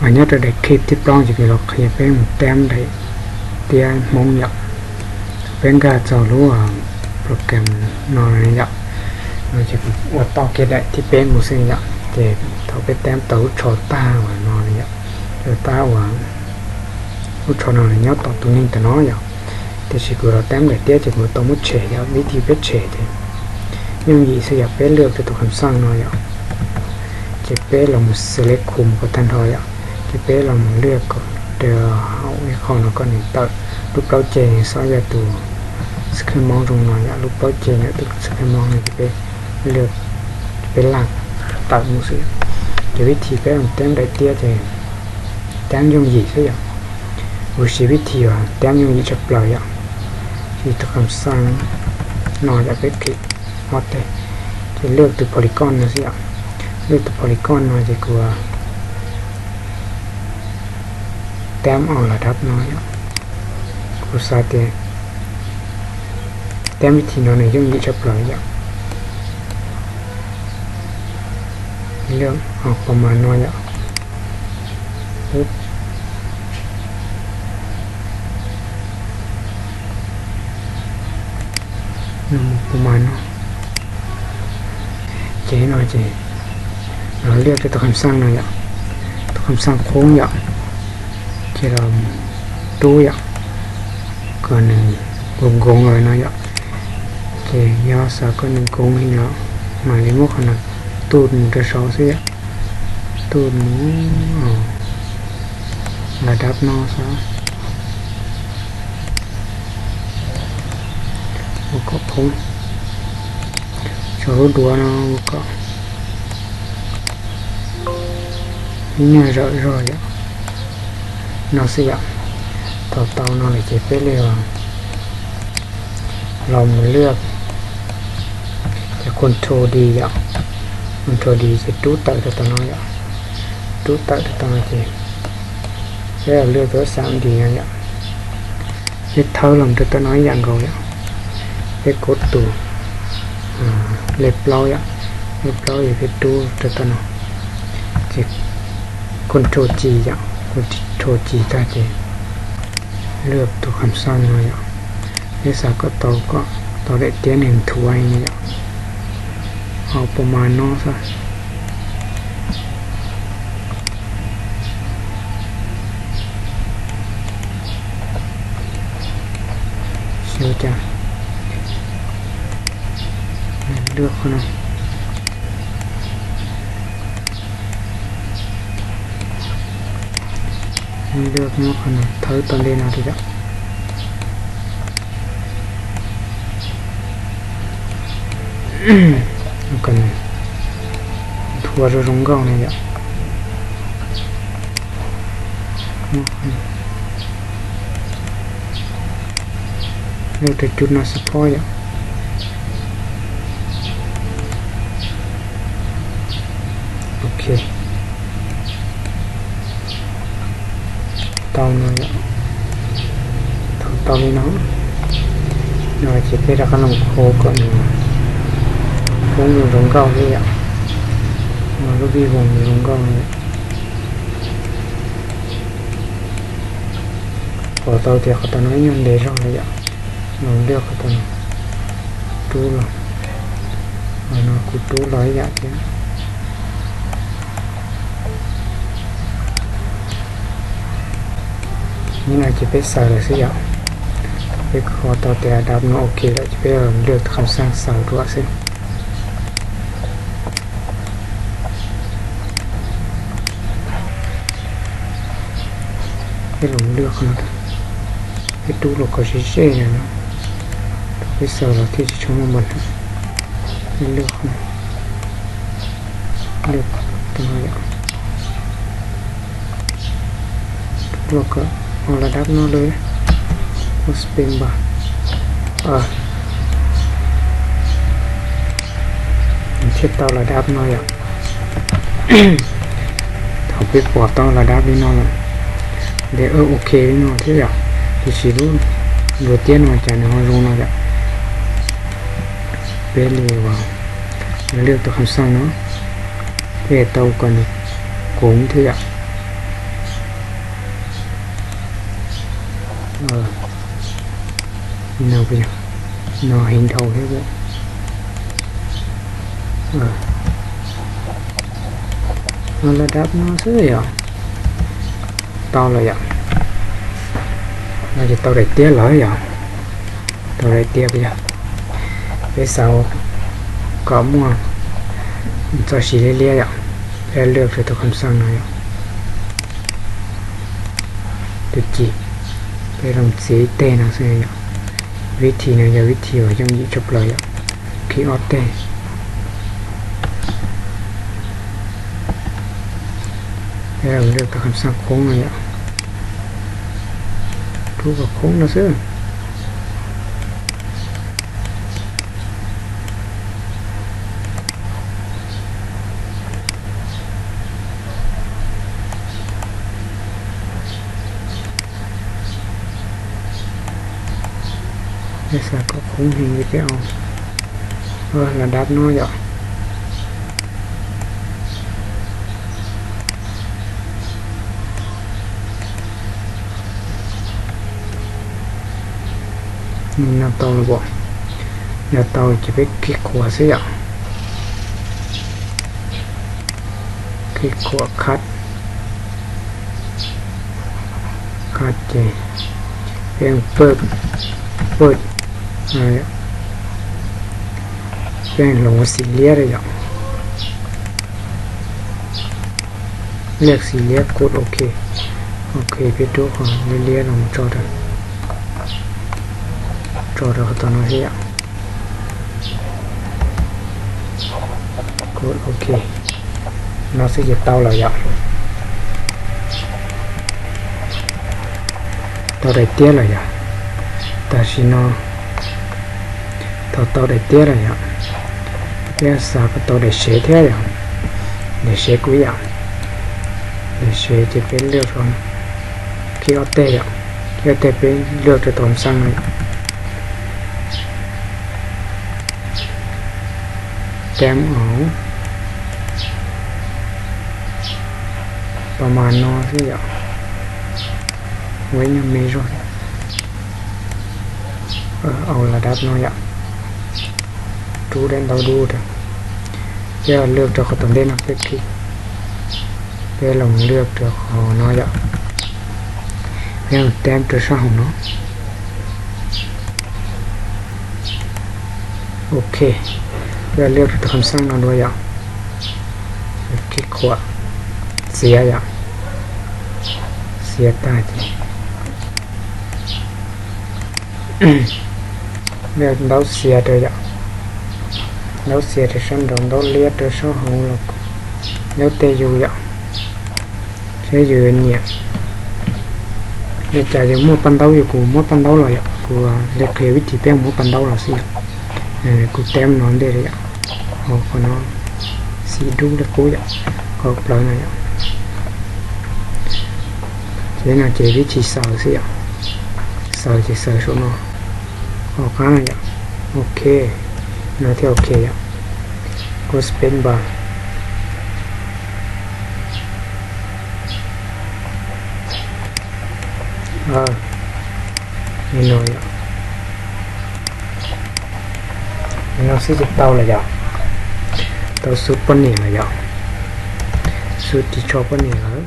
Nyob rau daim clip thib plaub ces kuv los qhia peb mus tab daim tiab Hmoob yom. Peb nkag txog lub program no yom, no ces kuv ua toj kiag daim thib peb mus xwb yom. Ces thaum peb tab tau lub tsho tag uas no yom, lub tab uas lub tsho no nyob tom tus neeg tam no yom. Tiam sis kuv los tab daim tiab ces kuv tau muab tshem yom. Vib thib peb tshem ces yooj yim xwb yom, peb lwaj rau tus kham xaj no yom. Ces peb los mus xws le khum kom tag nrho yom. Ces peb los mus lwaj kom rau hauv ib qho no kom nws tawm lub plaub ceg xob yog tus xwb khab mob zoo no yom. Lub plaub ceg ntawm tus xwb khab mob no ces peb lwaj, peb laj tawm mus xwb. Ces vib thib peb mus tab daim tiab ces tab yooj yim xwb yom. Kuv siv vib thib uas tab yooj yim tshaj plaws yom. Ces tus kham xaj no yom, peb click ob teg ces lwaj tus polygon no xwb yom. Lwaj tus polygon no ces kuv tab os los dab no yom. Kuv xav tias tab vib thib no nws yooj yim tshaj plaws yom. Lwaj os pos mas no yom. Pos mas no. Ces no ces los lwaj rau tus kham xaj no yom. Tus kham xaj qub yom. Ces los rub yom, kom nws nkoos nkoos lawm no yom. Ces yog xav kom nws nkoos li no mam li muab qhov no tuj mus rau saud xwb yom. Tuj mus los dab no xwb. Ua kom poob, sau lub duav no ua kom ib nyuag zawm zog yom. No xwb yom. Thaum tau no lawm ces peb li los mus lwaj ces control D yom. Control D ces rub tawm rau tom no yom. Rub tawm rau tom no ces peb lwaj tus xam D no yom. Peb thawb los rau tom no ib yam nkaus yom. Peb kuv tus lej plaub yom, lej plaub yog peb rub rau tom no. Ces control C yom, control C tag ces lwaj tus kham xaj no yom. Peb xav kom tau kom tau daim tiab nws nthuav no yom. Ho pos mas no xwb. Xyov cas lwaj qhov no, lwaj muab qhov no thawb tau ntej no rau yom. Nthuav zoo zoo nkauj no yom. Lwaj rau cub no xab phob yom. Ok, tau no yom. Thaum tau li no, no ces peb rov qab los qhuav kom nws poob zoo zoo nkauj thiab yom. No lub vij voos zoo nkauj no yom. Pom tau tias qhov tau no ib nyuag ntev zog lawm yom. Los lwaj qhov tau no, rub los, no kuv rub los ib yam thiab. Nim no ces peb xaws lawm xwb yom. Peb kho tau tias dab no ok lawm ces peb lwaj tus kham xaj xaws dua xwb. Peb los lwaj qhov no, peb rub los kom ze ze no, peb xaws los thiaj tsis tshua muaj npam. Peb lwaj qhov no, lwaj qhov no yom. Rub los kom ua la dab no lawm, ua space bar. Thiaj tau la dab no yom. Thaum peb pom tau la dab li no lawm, ces ok li no thiab yom. Tiam sis lub duav tiab no cas nws ho zoo no yom. Peb li ua lwaj tus kham xaj no, peb tau kom nws koob thiab yom. No, no heev dhau thiab. No los dab no xwb yom. Tau lawm yom. No ces tau daim tiab lawm yom. Tau daim tiab yom. Peb xav kom muaj txoj siv liab liab yom, peb lwaj rau tus kham xaj no yom. Tus ci, peb los txiav ib teg no xwb yom. Vib thim no yog vib thim uas yooj yim tshaj plaws yom. Khij ob teg. Peb los lwaj tus kham xaj khoob no yom. Rub kom khoob no xwb. Peb xav kom khoob heev li peb ua los dab no yom. No tau los as? Yog tau ces peb khij khuam xwb yom. Khij khuam cut, cut ces peb paj, paj, peb hloov ua xim liab yom. Liab xim liab, cut ok. Ok, peb rub qhov liab liab los tso rau, tso rau qhov tom no thiab yom. Cut ok. No xwb ces tau lawm yom. Tau daim tiab lawm yom. Tam sim no tau, tau daim tiab lawm yom. Peb xav kom tau daim sev thiab yom. Daim sev kuj ib yam. Daim sev ces peb lwaj rau, khij ob teg yom. Khij ob teg peb lwaj rau tus kham xaj no yom. Tab au, pas mas no xwb yom. Ua ib nyuag me zog, au los dab no yom. Rub dab ntau dub rau. Peb lwaj rau qhov tom ntej no peb khij, peb los lwaj rau qhov no yom. Peb tab rau sab hauv no. Ok, peb lwaj rau tus kham xaj no dua yom. Khij khuam, xiav yom. Xiav tag ces ntaub xiav rau yom. Ntaub xiav rau sab nraud, ntaub liab rau sab hauv los ntaub tej yus yom. Saib yus nyiam. Li cas yus muaj paj ntaub, yus kuj muab paj ntaub los yom, kuv li qhia vib thim peb muab paj ntaub los xwb yom. Kuv tab no ntej li yom. Qhov no xim dub li qub yom, qhov plawv no yom. Ces no ces vib thim xaws xwb yom. Xaws ces xaws saum no, qhov qab no yom. Ok, no thiaj ok yom. Kuv space bar. Li no yom. Li no xwb ces tau lawm yom. Tau xub poj niam lawm yom. Xub ris tsho poj niam lawm.